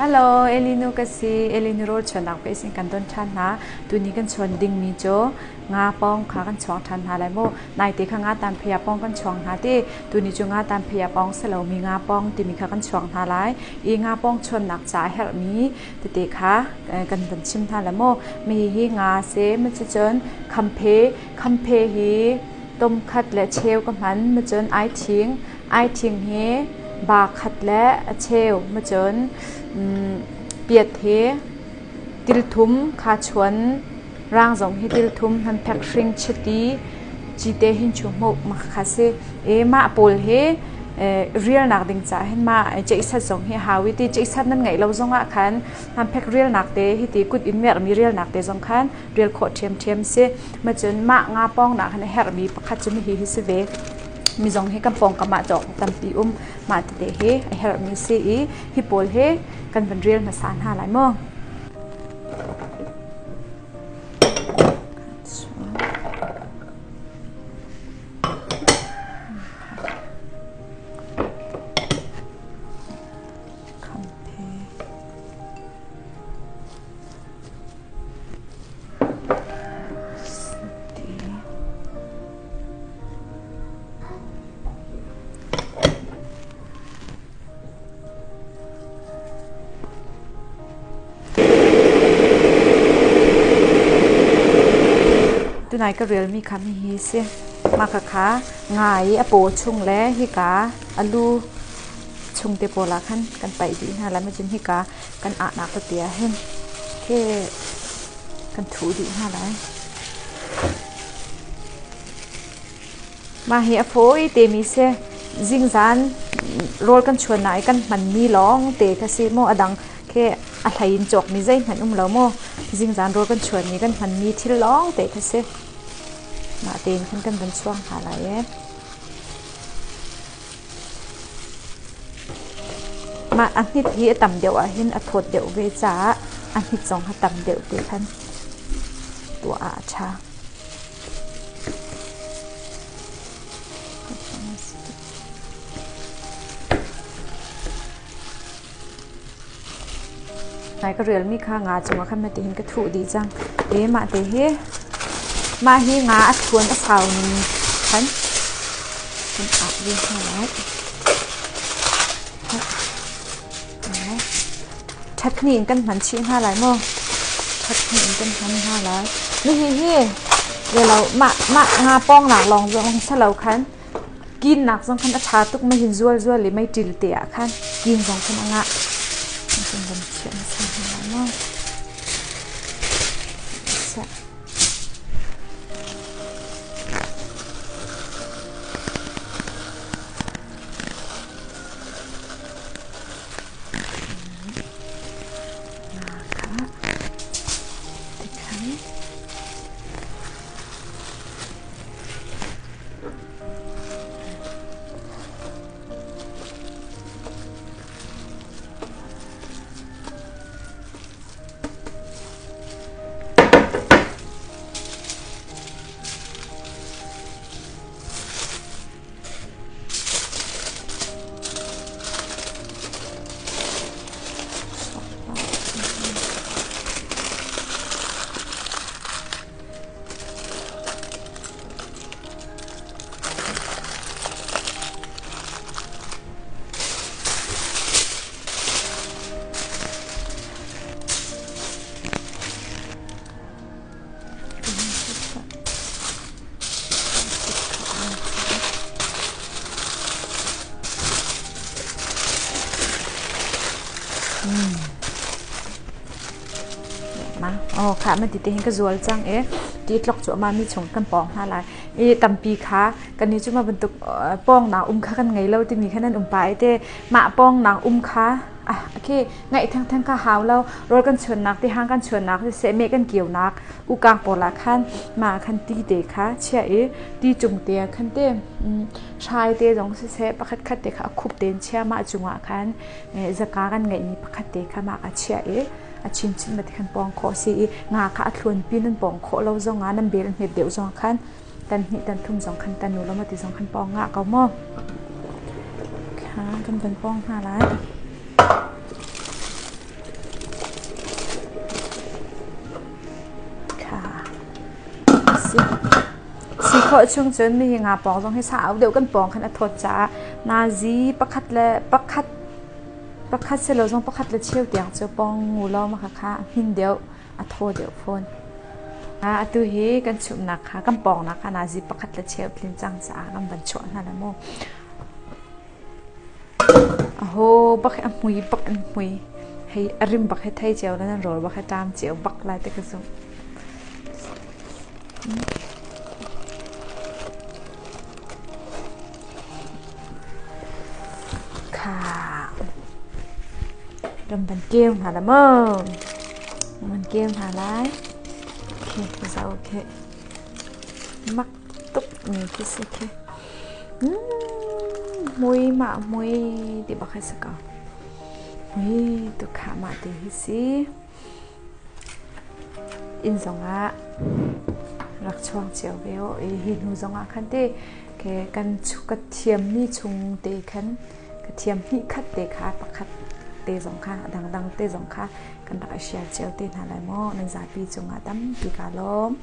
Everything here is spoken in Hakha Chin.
Hello, Elinu ka si. Elinu rawl chuannak pe sin kan don ṭhan hna. Tuni kan chuan dingmi cu nga pawng kha kan chuang ṭhan hna lai mu. Naite kha nga tan phaya pawng kan chuang hna ti. Tuni cu nga tan phaya pawng si lomi nga pawng timi kha kan chuang hna lai. I nga pawng chuannak ca a herhmi tete kha kan van chim hna lai mu. Mi hi nga se ma cucun khamphe khamphe hi tom khat le cheu ka hman ma cun ai thing ai thing hi ba khat le a cheu ma cun piat hi tilthum kha chuan rang zong hi tilthum hmanphek hring chiti cite hin chu hmuh ma kha si e mah pawl hi rialnak ding caah hin mah ceihsat zong hi hau i ti ceihsat nan ngeih lo zongah khan hmanphek rialnak te hi ti kut in merhmi rialnak te zong khan rial khawh ṭhiamṭhiam si. Macun mah nga pawng nak hin a herhmi pakhat cu hi hi si ve. Mi zong hi kan pawngkam ah cawk tampi um mah tete hi a herhmi si i hi pawl hi kan van rial hmasa hna lai mu. Tunai ka relmi kha hihi si. Mah khakha nga i a paw chung le hika a lu chung te pawl ah khan kan paih dih hna lai. Macun hika kan ahnak tete ah hin khi kan thuh dih hna lai. Mah hi a fawi temi si. Zingzan rawl kan chuan i kan hmanmi lawng te kha si maw a dang khi a hlei in cawkmi zeihmanh um lo maw. Zingzan rawl kan chuanmi kan hmanmi thil lawng te kha si. Mah tein khan kan van chuang hna lai ee. Mah a hnit hi a tam deuh ahhin a thawt deuh ve caah a hnit zong a tam deuh te khan tuah ah a ṭha. Nai ka relmi kha nga cungah khan mati hin ka thuh dih cang. E mah te hi mah hi nga a thuan a sau ning khan kan ah ve hna lai. Ṭhat hnih in kan hman chih hna lai maw? Ṭhat hnih in kan hman hna lai. Mi hi hi lo mah mah nga pawng nak lawng zong salo khan Kinnak zong khan a ṭha tuk mei hin zualzual i mei ṭil te ah khan kin zong khan a ngah. Cun van chiah hmasa hna lai maw? Oh, kha ma ti te hin ka zual cang e ti tlok cu ama mi chung kan pawng hna lai i tampi kha kan ni cu ma bantuk pawng nak um kha kan ngei lo timi kha nan um pa i te mah pawng nak um kha ah okay ngaih thang thang kha hau lo rawl kan chuan nak ti hang kan chuan nak seh me kan kiau nak ukang pawl ah khan ma khan ti te kha chia i ti cung te khan te hrai te zong siseh pakhat khat te kha a khup tein chia mah cungah khan zaka kan ngeihmi pakhat te kha mah ka chiah i a chinchin ma ti khan pawng khawh si i nga kha a thluan pi nan pawng khawh lo zong ah nan bel hmet deuh zong khan tan hnih tan thum zong khan tan nu lo ma ti zong khan pawng nga ko mu kha kan van pawng hna lai. khawh chung cun mi hi nga pawng zong hi sau deuh kan pawng khan a thawt caah nazi pakhat le pakhat pakhat si lo zong pakhat le cheu tiang cu pong ngu law ma kha a hmin deuh a thaw deuh fawn. Atu hi kan chumhnak kha kan pawngnak kha nazi pakhat le cheu tlin cang caah kan van chuah hna la mu. Aho bak hi a hmui bak an hmui. Hei a rim bak hi thei cio le nan rawl bak hi ṭam cio bak lai ti ka zumh. Kha ram van keu hna la maw? Van keu hna lai. Okay, zau okay. Mak tuk mi khi si khi. Mui mah mui ti bak hi si ko. Mui tu kha mah ti hi si. Inn zongah rak chuang cio ve u. I hi hnu zongah khan ti ke kan ka thiammi chung te khan ka thiam hnih khat te kha pakhat te zong kha dangdang te zong kha kan rak i share cio te hna lai maw nan zapi cungah tampi ka lawm.